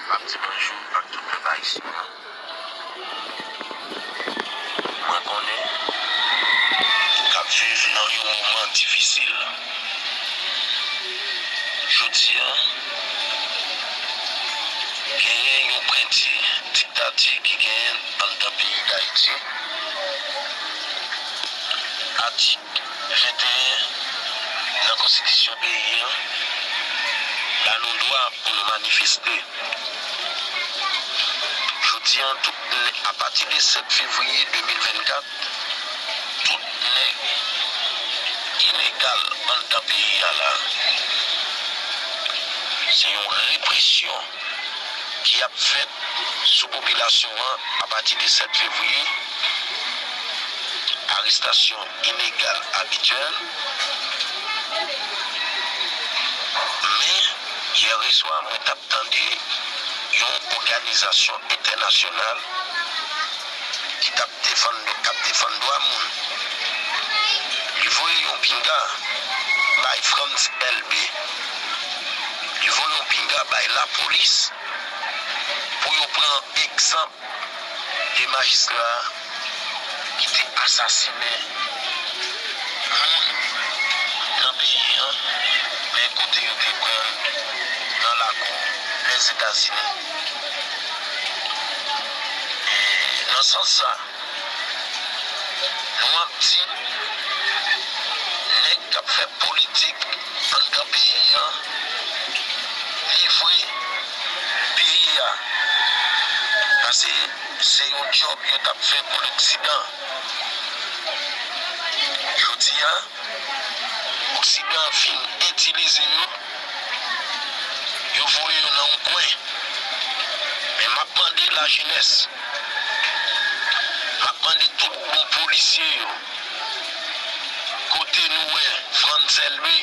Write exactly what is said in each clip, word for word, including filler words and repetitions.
M ap di bonjou ak tout pèp ayisyen an. Mwen konnen n ap viv nan yon moman difisil. Jodi a, genyen yon prenti diktati ki genyen anndan peyi Dayiti. Atik venteyen nan konstitisyon peyi an ba nou dwa pou nou manifeste. Jodi a, tout nèg, apati de sèt fevriye de mil vennkat, tout nèg ilegal anndan peyi a la, se yon represyon ki ap fèt sou popilasyon an apati de sèt fevriye. Arestasyon ilegal abityèl. Men, yè swa, mwen t ap tande yon òganizasyon entènasyonal ki t ap defann, k ap defann dwa moun. Li voye yon pinga bay Frantz Elbé. Li voye yon pinga bay lapolis pou yo pran egzanp de majistra ki te asasinen moun nan peyi an, men kote yo te pran l nan lakou Lèzetazini. E nan sans sa, nou ap di, nèg k ap fè politik anndan peyi an, livre peyi a. Paske se yon djòb yo t ap fè pou Loksidan. Jodi a, Oksidan fin itilize yo, yo voye yo nan yon kwen. Men m ap mande lajenès, m ap mande tout bon polisye yo, kote nou wè Frantz Elbé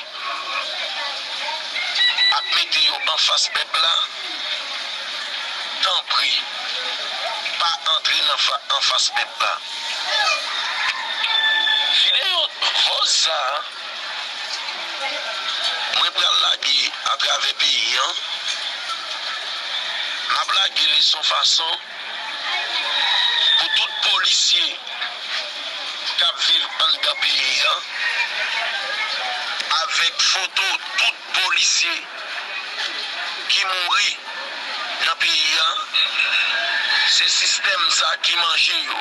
ap mete yo anfas pèp la, tanpri, pa antre nan fa-, anfas pèp la. Videyo vòz sa a, mwen pral lage atravè peyi an. M ap lage li son fason pou tout polisye k ap viv anndan peyi an, avèk foto tout polisye ki mouri nan peyi an. Se sistèm sa ki manje yo.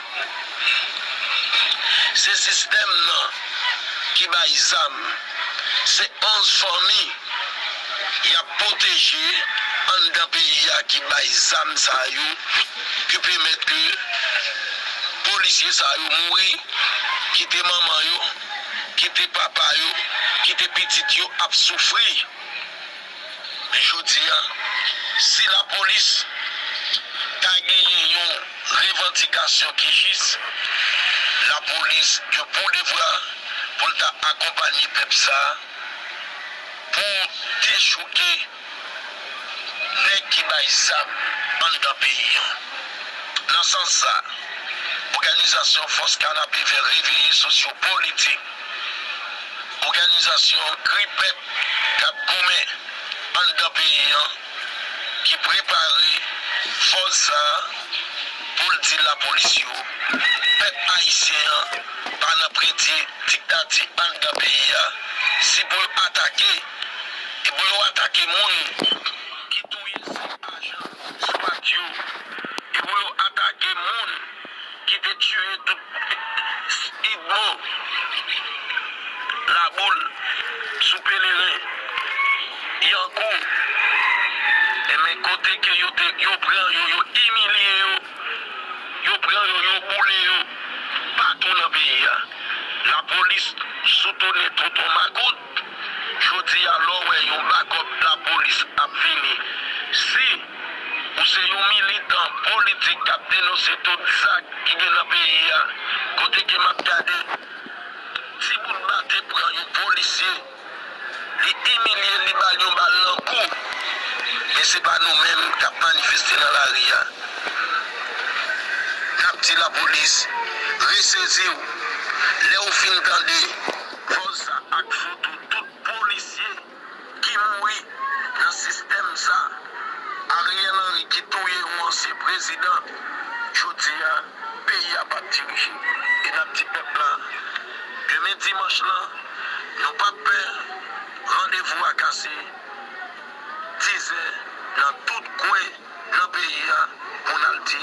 Se sistèm nan ki bay zam. Se onz fanmi y ap pwoteje anndan peyi a ki bay zam sa yo, ki pèmèt ke polisye sa yo mouri, kite manman yo, kite papa yo, kite pitit yo ap soufri. Men jodi a, si lapolis ta genyen yon revandikasyon ki jis, lapolis gen pou devwa pou l ta akonpanye pèp sa a pou dechouke nèg ki bay zam anndan peyi an. Nan sans sa, òganizasyon Fòs Kanapevè Reveye Sosyo Politik, òganizasyon Kri Pèp k ap goumen anndan peyi an, ki prepare fòs sa a pou l di lapolis yo, pèp ayisyen an pa nan prenti diktati anndan peyi a, se pou yo atake, e pou yo atake moun ki touye senk ajan SWAT yo, e pou yo atake moun ki te tiye tout Idmo, Laboul, sou Peleren, Yankou. Enben, kote ke yo te, yo pran yo, yo imilye yo, yo pran yo, yo boule yo patou nan peyi a. Lapolis sou tounen tonton makout. Jodi a, lè w wè yon bakòp lapolis ap vini, si ou se yon militan politik k ap denonse tout zak ki gen nan peyi a, kote ke m ap gade, ti bout ba te pran yon polisye, li imilye l, li ba l yon bal nan kou. Men se pa nou menm k ap manifeste nan lari a. N ap di lapolis, resezi w. Lè w fin tande vòz sa ak foto tout polisye ki mouri nan sistèm sa, Ariel Henry ki touye yon ansyen prezidan, jodi a, peyi a p ap dirije. E n ap di pèp la, demen dimanch lan, nou p ap pè, randevou a kase dizè nan tout kwen nan peyi a pou n al di